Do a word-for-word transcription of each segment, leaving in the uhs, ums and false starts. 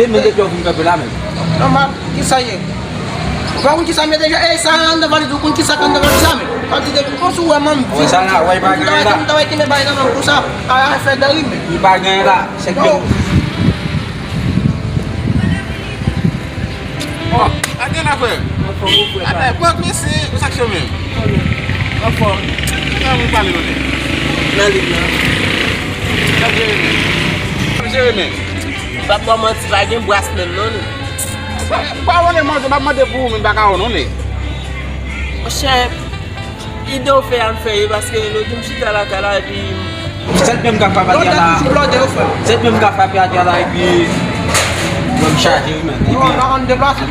E men depi w vin kanpe la menm. Nòmal, kisa ye? Ou pa konn kisa m ye deja? Ey, sa anndan valiz, ou konn kisa k anndan valiz la menm? Sa di depi konsi w wè m anvi. Wè sa la, wè pa gen la. M ta wè ki men bay nan men konsa, a fè deri menm. Li pa gen la, se ke. Bon, pa gen la, frè. Anfòm, ou frè. Atè, pran mesye, ou sa k cho menm? Anfòm. Kòman ou pale, non? Nan lig la. Sa jere menm. Sa jere menm. M p ap ba w manti, pa gen bras menm non, non. Sa, m pa konnen manje, m ap mande pou ou, men m pa ka wè w non, nèg. Monchè, ide w fè a m fè ye, paske lòt jou m chita lakay la, epi. Sèt menm ka frape atè la. Sèt menm ka frape atè la, epi. Mwen m chaje, wi, men. Epi, m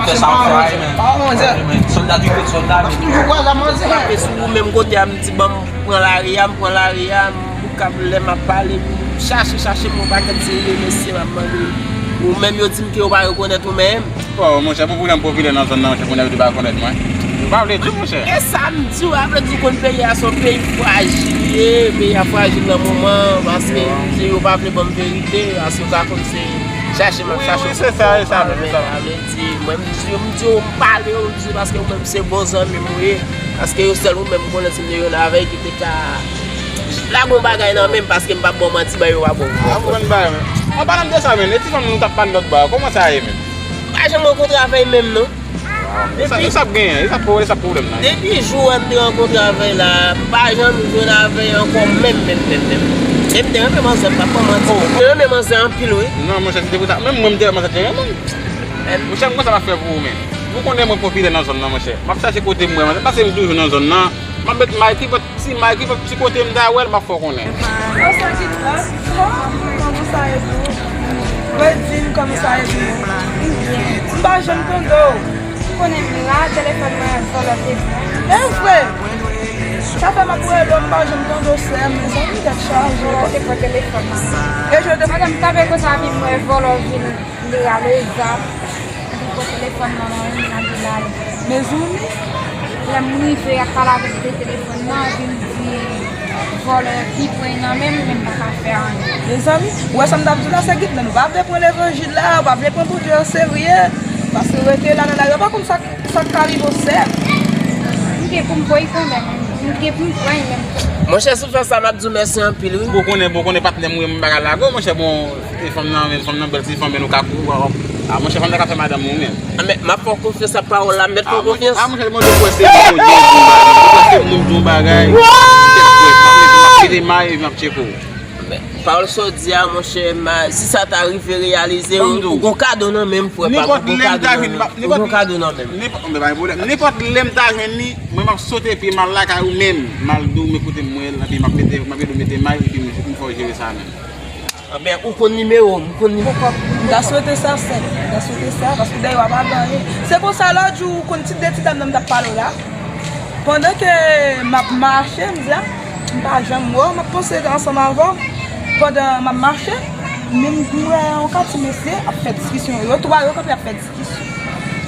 fè sa yon fwa, wi, men. Sòlda tou fèt sòlda, men. Frape sou ou menm kote a, m di, ban m pran lari a, m pran lari a, m Ou ka lè m ap pale, m chache, chache m yon pakèt serye, mesye, m ap mande. Ou menm, yo di m ke yo pa rekonèt ou menm. Oh, monchè, pou pwoblèm popilè nan zòn nan, monchè, pou nèg yo pa rekonèt mwen. Yo pa vle di w, monchè. E sa m di w, a vle di w konn peyi a se yon peyi frajil li ye, peyi a frajil nan moman, paske yo pa vle ban m verite, paske yo ka konn se chache m ap chache w. Wi, wi, se sa, se sa, se sa. A vle di, mwen, m di yo, m di yo, m pale yo, m di yo, paske ou menm se bon zanmi m ou ye, paske yo sèl ou menm m konnen si m te jwenn avè l ki te ka Lage yon bagay nan men m, paske m p ap ba w manti, bay yo pa bon. A, ou konn bagay, men. An palan de sa, men, e ti fanm nou t ap pale lòt bò a, kòman sa ye, men? M pa janm rankontre avè l menm, non. Sa, e sa k genyen, e sa, e sa pwoblèm nan. Depi jou a m te rankontre avè l la, m pa janm jwenn avè l ankò menm, menm, menm, menm. E m te renmen manzè, m p ap ba w manti. M te renmen manzè anpil, wi. Non, monchè, se te pou sa. Menm mwen, m te renmen manzè, te renmen m. Monchè, m konn sa m ap fè pou ou, men. Ou konnen mwen popilè nan zòn nan, monchè. M ap chache kote m wè manzè, paske m toujou nan zòn nan. M ap met may ki Ti may ki fè ti kote m ta wè l, m ap fè w konnen. Kòman sa ye pou ou? Kòman sa ye pou ou? Redi m kòman sa ye pou ou? M byen. M pa janm tande w. M konnen m la, telefòn mwen vòlò te pran. E vre? Sa fè m ap rele w, m pa janm tande w, sè m. Mezanmi, tèt chaje. Vòlò te pran telefòn nan. E jodi, madanm, m tape konsa, epi m wè vòlò vin. Li rale zam, li pran telefòn nan men m, li di l ale. Mezanmi, lè m rive, y ap pale avèk de telefòn nan, epi m di vòlè ki pran nan men m, men m pa ka fè anyen. Mezanmi, ou wè sa m t ap di w la, se gid nan, ou pa vle pran levanjil la, ou pa vle pran Bondye an serye, paske rete la nan lari, ou pa konn sa, sa k ka rive w, sè m. M gen pou m pran kanmenm, m gen pou m pran menm. Monchè, si w fè sa, m ap di w mèsi anpil, wi. Bon, konnen, bon, konnen, patnè m, wi, m pa ka lage w, monchè, bon. E fanm nan, men fanm nan bèl ti fanm, men nou ka kou, a, a, monchè, fanm nan ka fè madanm ou, men. A, men, m ap fè w konfyans ak pawòl la, m mèt fè w konfyans. A, monchè, monchè, monchè, kwè se moun, moun, moun, bagay, moun, moun, bagay. Kèt frè, m ap mete, m ap mete may, epi m ap tcheke w. Men, pawòl sa w di a, monchè, ma, si sa ta rive reyalize, ou gon kado nan men m, frè, pa gon kado nan men m. Ou gon kado nan men m. Nenpòt, men pa gen pwoblèm. Nenpòt lè m ta jwenn li, mwen, m ap sote pye m al lakay ou menm. M al di w, men kote m wè l, epi m ap mete, m ap ede w mete may, epi m, m fè w jere sa menm. Anben, ou konn nimewo m, ou konn nimewo m. M ta swete sa, sè m. M ta swete sa, paske dèyè w ap aganyen. Se konsa, lòt jou, ou konn ti de ti dam nan m t ap pale w la. Pandan ke m ap mache, m di, a, m pa janm wè w, m ap panse ansanm avè w. Pandan m ap mache, men m wè yon ka ti mesye ap fè diskisyon. Yo twa, yo kanpe ap fè diskisyon.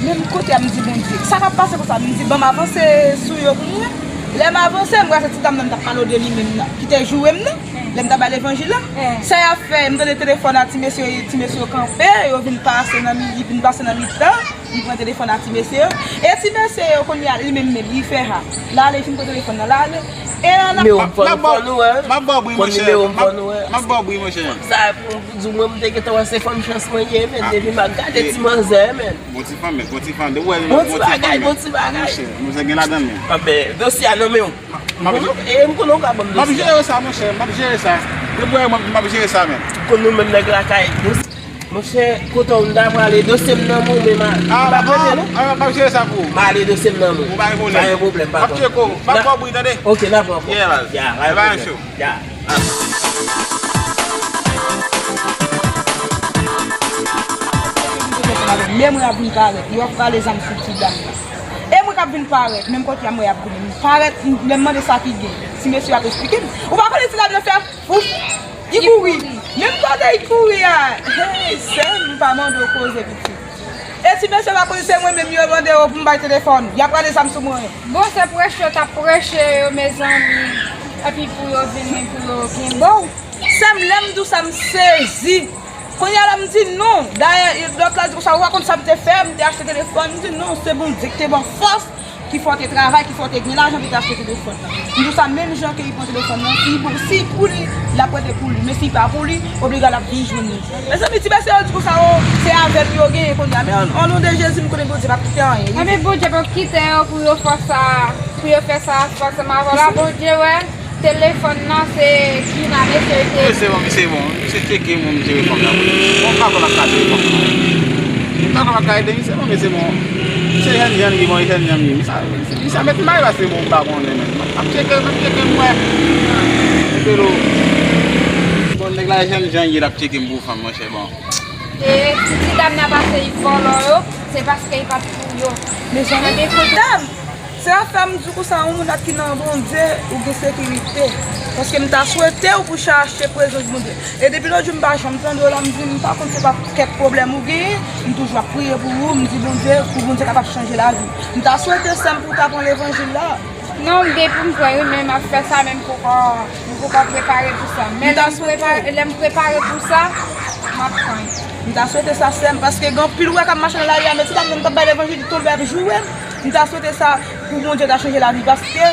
Menm kote a, m di, Bondye, sa k ap pase konsa? M di, ban m avanse sou yo pou m wè. Lè m avanse, m wè se ti dam nan m t ap pale w de li menm nan, ki te joure m nan, lè m t ap bay levanjil la. Sa y ap fè, m tande telefòn a ti mesye, ti mesye yo kanpe, yo vin pase nan mi, li vin pase nan mitan, li pran telefòn a ti mesye yo. E ti mesye yo, kounye a, li menm menm, li fè ha. L ale, li fin pran telefòn nan, l ale. E nan, nan, m ap ba w bri, monchè. M ap ba w bri, monchè. Sa, pou di mwen, m te gentan wè se fanm chans mwen ye, men depi m ap gade ti manzè, men. Bon ti fanm, men, bon ti fanm. Depi w wè, bon ti bagay, bon ti bagay. Monchè, manzè gen ladan l, men. Anben, dosye a nan men w. M ap, e, m konnen w ka ban m dosye a. M ap jere sa, monchè, m ap jere sa. Depi w wè, m ap, m ap jere sa, men. Ou konn nou menm nèg lakay. Monchè, kote w m ta prale, dosye m nan men w, men m a, m pa prete non. A, m ap jere sa pou ou. M ale, dosye m nan men w. Ou pa gen pwoblèm. Pa gen pwoblèm, patwon. M ap tcheke w, m ap ba w bri, tande? Ok, n ap pran kò. Yeah, man. Yeah, pa gen pwoblèm. Yeah. Men mwen ap vin parèt, yo ap rale zam sou ti dam nan. E mwen k ap vin parèt, menm kote a mwen ap vin parèt, lè m mande sa ki gen, ti mesye ap esplike m. Ou pa konnen ti dam nan fè fouf, li kouri. Menm kote li kouri a, hey, sè m, m pa mande w koze, pitit. E ti mesye pa konnen se mwen menm yo mande yo pou m bay telefòn. Y ap rale zam sou mwen. Bon, se preche yo t ap preche yo, mezanmi. Epi pou yo vini, pou yo gen bon. Sè m, lè m di w sa, m sezi. Kounye a la, m di non. Dayè, lòt la di konsa, ou pa konn sa m te fè, m te achte telefòn. M di non, se Bondye ki te ban fòs, ki fè w te travay, ki fè w te gen lajan pou w te achte telefòn nan. M di w sa menm jan ke li pran telefòn nan, si, si pou li, l ap rete pou li. Men si pa pou li, obliga l ap vin jwenn li. Mezanmi, ti mesye yo di konsa, o, se avè m yo genyen kounye a. Men o non de Jezi, m konnen Bondye p ap kite anyen. Anben Bondye p ap kite yo pou yo fè sa, pou yo fè sa, fè sa ansanm avè w la. Bondye wè. Telefòn nan se Gina, mesye, te. Wi, se bon, se bon. Misye tcheke m, misye reponn la. Bon, m pa konn ap ka telefòn nan. M pa konn ap ka ede misye, bon, men se bon. Misye jèn jan li, bon, jèn jan li. Misye, misye met may la, se bon, m pa konnen, men. M ap tcheke, m ap tcheke, m wè. Epi lo. Bon, nèg la jèn jan li, l ap tcheke m pou fanm, monchè, bon. E si ti dam nan pase y vòlò yo, se paske y pa t pou yo. Mezanmi, dam! Se afè m di w konsa, yon moun ak ki nan Bondye, ou gen sekirite. Paske m ta swete w pou chache prezans Bondye. E depi lòt jou m pa janm tande w la, m di m pa konn se pa kèk pwoblèm ou genyen, m toujou ap priye pou ou, m di Bondye, pou Bondye kapab chanje lavi w. M ta swete sè m pou w ta pran levanjil la. Non, m gen pou m pran wi, men m ap fè sa, men m poko, m poko prepare pou sa. Men lè m prepare, lè m prepare pou sa, m ap pran. M ta swete sa sè m, paske gen anpil wè k ap mache nan lari a, men ti dam nan m t ap bay levanjil, li tonbe ap joure m. M ta swete sa pou Bondye ta chanje lavi, paske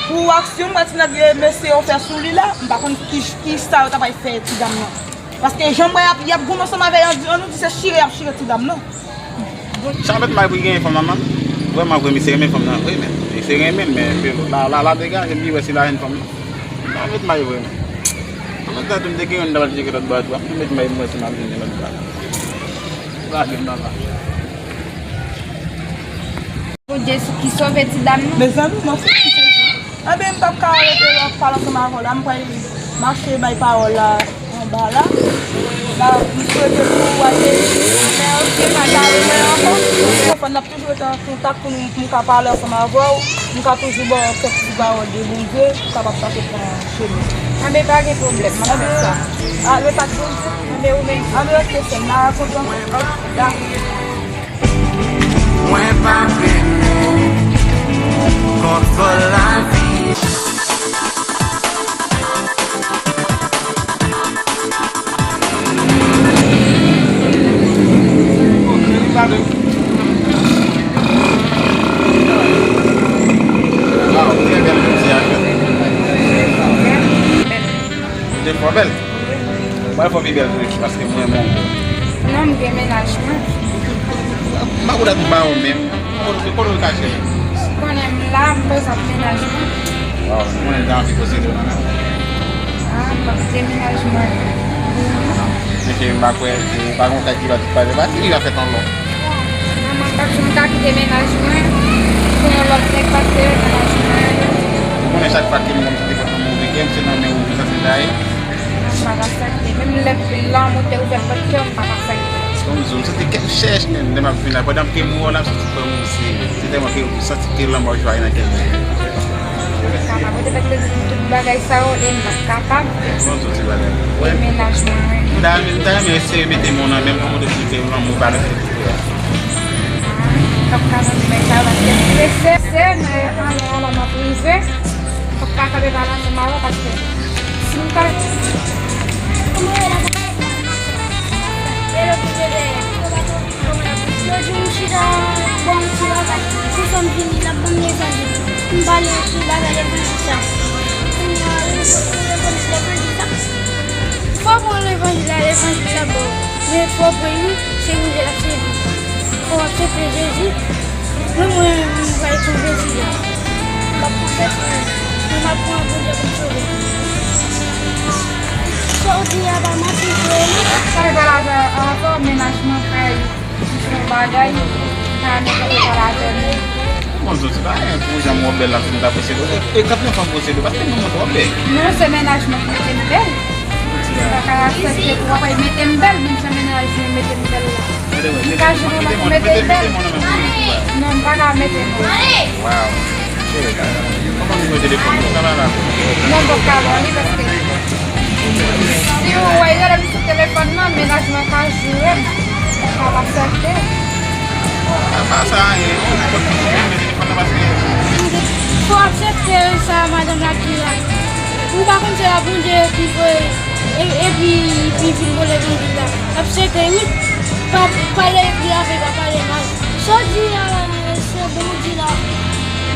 pou aksyon m wè ti nèg yo, mesye yo fè sou li la, m pa konn ki, ki sa yo ta pral fè ti dam nan. Paske jan m wè y ap, y ap goumen ansanm avè y, ann di, ann nou di se chire y ap chire ti dam nan. Sa mèt mal pou l genyen fanm nan, man. Vrèman vre, misye renmen fanm nan vre, men misye renmen l, men la, la, la degaje m, li wè si l a jwenn fanm nan. Sa mèt mal vre, men. An menm tan tou, m te gen youn, m t ap al tcheke lòt bò a tou, ap mèt mal pou m wè si m ap jwenn lòt bò a. Lage m nan la. Bondye ki sove ti dam nan. Mezanmi, mwen fou ki sezi. Anben, m p ap ka rete ap pale ansanm avè w la. M pral mache bay pawòl la anba la. La, m swete pou w al beni. Anben, oke, m ap pale ankò. Telefòn n ap toujou rete an kontak pou nou, pou m ka pale ansanm avè w. M ka toujou ba w kèk ti pawòl de Bondye, pou w kapab chache pran chemen. Anben, pa gen pwoblèm, m ap fè sa. Ale pa t Bondye. Anben, ou menm. Anben, oke, sè m, n a rakontre ankò. Dakò. Mwen pa pene kont vòl lavi. Waw, trè bèl jodi a, wi. Ou te fò bèl. Mwen fò pi bèl vre, paske mwen renmen w. Non, m gen mennaj mwen. M pa konn dat m ba w menm. Kote, kote w kache? Ou konnen m la, m prezante mennaj mwen. Waw, m konnen l ta anvi posede w nan men w. Ah, m pa kite mennaj mwen. Men cheri, m pa kwè, se pa gon kay ki pa, ki pa, se pa ti li va fèt ankò. Non, mwen pa janm ka kite mennaj mwen pou yon lòt nèg, paske mennaj mwen. Ou konnen chak fwa ke m konn kite pòt nan move kè m, se nan men ou m santi l ta ye. M pa ka aksepte. Menm lè lanmou te ouvè pòt kè m, m pa ka aksepte. Bon, m di w, m santi kè m chèch, men lè m ap vin la, pandan m te mouri, w ap santi kè m osi. Se tèlman ke m santi ke lanmò jwaye nan kè m. M pa kapab. Ou te fèk te di m tout bagay sa yo, e m pa t kapab. Bon, tout ti bagay. E mennaj mwen, wi. M ta renmen, m ta renmen eseye mete men w nan men m pou montre ke lanmou pa rete pou kouran. M p ap ka nan bagay sa yo, paske m prese, prese, men anlè a la m ap rive. M p ap ka kanpe pale ansanm avè w, paske si m kanpe. Yo di m chita bò yon ti bagay, se sa m vini, l ap ban m levanjil. M pale yon ti bagay levanjil sa. Kounye a, yo di levanjil sa. Fò w pran levanjil la, levanjil la bon. Men fò w pran li, se Bondye l ap sèvi. Fò w aksepte Jezi. Mwen, mwen, mwen pral pran Jezi la. M ap pran Jezi la. Mwen, m ap pran Bondye pou m sove. Sa w di a pa manti vre, non? Sa w pale avè, avè w, mennaj mwen fè yon bagay, m ta renmen pou w pale avè m. Bon, Zoti, pa gen pou jan m wè w bèl la, m ta posede w. E, e kanpe yon fanm posede w, paske non, mwen twò bèl. Non, se mennaj mwen ki mete m bèl. M pa ka aksepte pou w ap mete m bèl, menm jan mennaj mwen mete m bèl la. Ka jwenn yon lòt pou mete l bèl. Non, m pa ka mete non. Waw. Kòman nimewo telefòn ou? Sa va la? Non, m p ap ka ba w li paske si w wè yo lè m sou telefòn nan, mennaj mwen ka joure m. M p ap aksepte. Apa sa, e, ou pot nimewo telefòn nan paske. Fò w aksepte sa, madanm la di la. Ou pa konn se la Bondye ki voye. E- epi li vin vòlè nan vil la. L ap sete wi. Pa pale epi avè pa pale mal. Sa w di la, se bon w di la.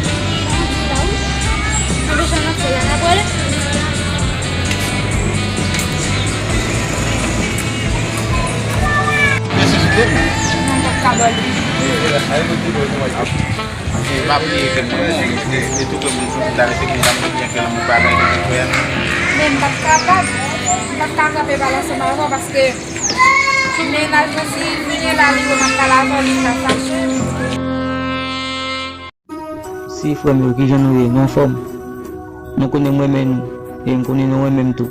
Bon w di la wi. Anben sa n ap fè la, n ap prale. Nesesite m. Non, m p ap ka ba l. E, e, e, e, e, e, e, E pa bliye ke mwen menm, e tou ke moun sou ki ta rete, ke m ta mwen byen ke lanmou pa gen de frè. Men m pa t kapab, m pa t ka kanpe pale ansanm avè w paske mennaj mwen si li vini la li wè m ap pale avè w, li ka fache. Si frè m yo, kijan nou ye? Nou anfòm? Nou konnen m renmen nou, e m konnen nou renmen m tou.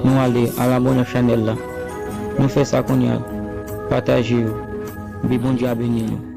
Nou ale al abòne ak chanèl la. Nou fè sa kounye a. Pataje yo. Epi Bondye a beni nou.